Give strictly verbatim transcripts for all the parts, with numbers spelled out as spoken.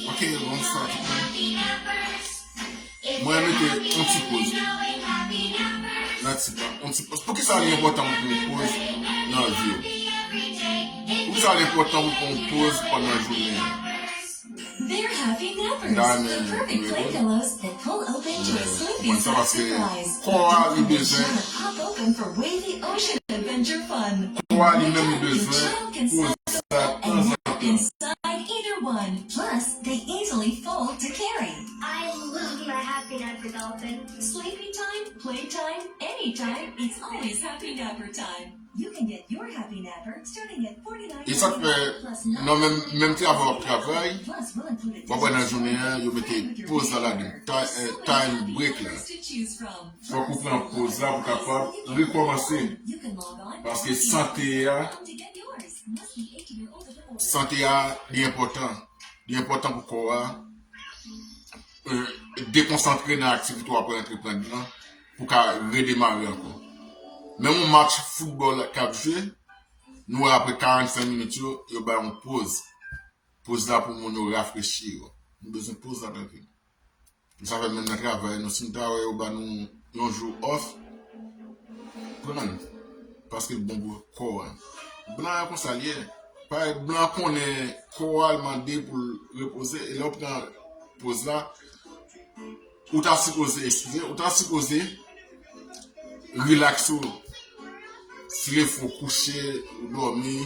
Ok, bonsoir tout moun. Mwen mete yon ti poz. Nan ti pa, yon ti poz. Poukisa li enpòtan pou pran yon poz nan vi w? Poukisa li enpòtan pou pran yon poz pandan jounen an? They're happy nappers, the perfect play pillows that pull open to a sleepy side surprise. Kò a li bezwen. Pop open for wavy ocean adventure fun. Kò a li menm li bezwen poz la tanzantan. Inside either one. Plus, they easily fold to carry. I love my happy napper dolphin. Sleepy time, play time, anytime, it's always happy napper time. You can get your happy napper starting at forty-nine ninety-nine plus nine. E sa k fè nan menm, menm travay w ap travay, w ap wè nan jounen an, yo mete poz la ladan. Ti-, eh, time break la. Fòk ou pran poz la pou w kapab rekòmanse. Paske sante a, sante a, li enpòtan. Li enpòtan pou kò a, eh, dekonsantre nan aktivite w ap antreprann lan pou ka redemare ankò. Menm yon match foutbòl k ap jwe, nou wè apre karannsenk minit yo, yo bay yon poz. Poz la pou moun yo rafrechi yo. Nou bezwen poz la nan vi nou. Sa fè menm nan travay nou, si n ta wè yo ba nou yon jou off, pran l. Paske l bon pou kò a. Blan an konsa l ye. Parèt blan konnen kò a l mande pou l repoze, e lè w pran poz la, ou ta sipoze, eskize, ou ta sipoze rilaks ou. Si l fè w kouche, ou dòmi,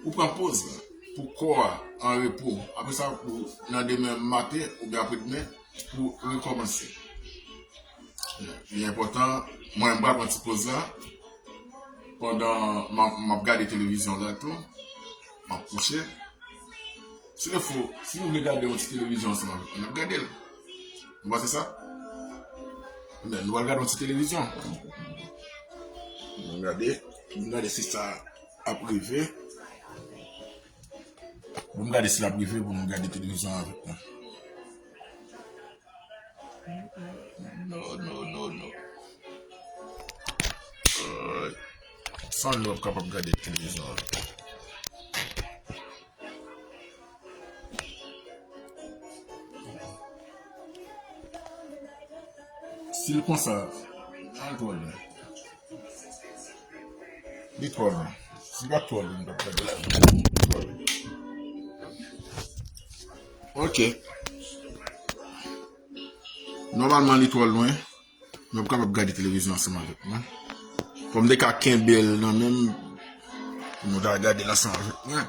ou pran poz la pou kò a an repo. Apre sa, pou nan demen maten oubyen apre demen, pou rekòmanse. Li enpòtan, mwen m pral pran ti poz la. Pandan m ap, m ap gade televizyon la tou, m ap kouche. Si l fè w, si nou vle gade yon ti televizyon ansanm avèk mwen, n ap gade l. Nou panse sa? Ebyen, nou pral gade yon ti televizyon. Nou gade, nou gade si sa ap rive. Pou m gade si l ap rive pou nou gade televizyon avèk mwen. No, no, no, no. Ay. San li w ap kapab gade televizyon avèk mwen. Si l konsa, al twò lwen. Li twò lwen. Si l pa t twò lwen, m t ap gade la. Li twò lwen. Ok. Nòmalman, li twò lwen. Nou p ap kapab gade televizyon ansanm avèk mwen. Fò m te ka kenbe l nan men m pou nou ta gade l ansanm avèk mwen.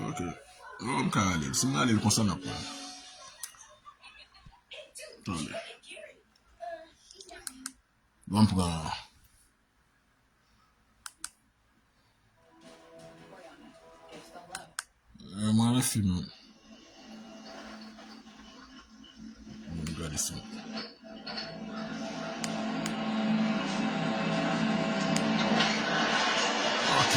Ok. Non, m ka ale l. Si m ale l konsa, n ap pran. Tande. Ban m pran. Eh, mwen renmen fim. Mwen gade sa. Ok.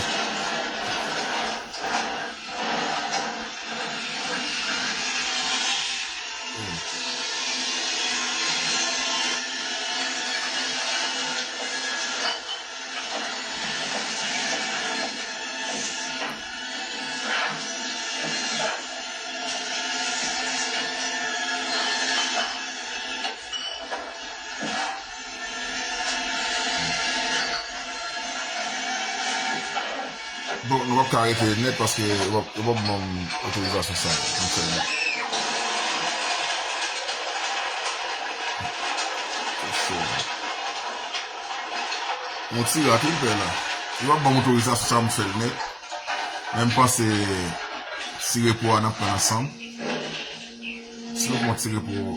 Bon, nou p ap ka rete nèt paske yo p ap, yo p ap ban m otorizasyon sa pou m fè l nèt. Yon ti rat wi m fè la. Yo p ap ban m otorizasyon sa pou m fè l nèt. Men m panse ti repo a n ap pran ansanm. Si nou pran ti repo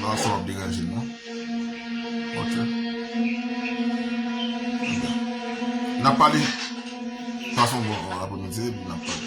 la, sa p ap deranje nou. Ok. N ap pale. Pase yon bon apremidi, epi n ap pale.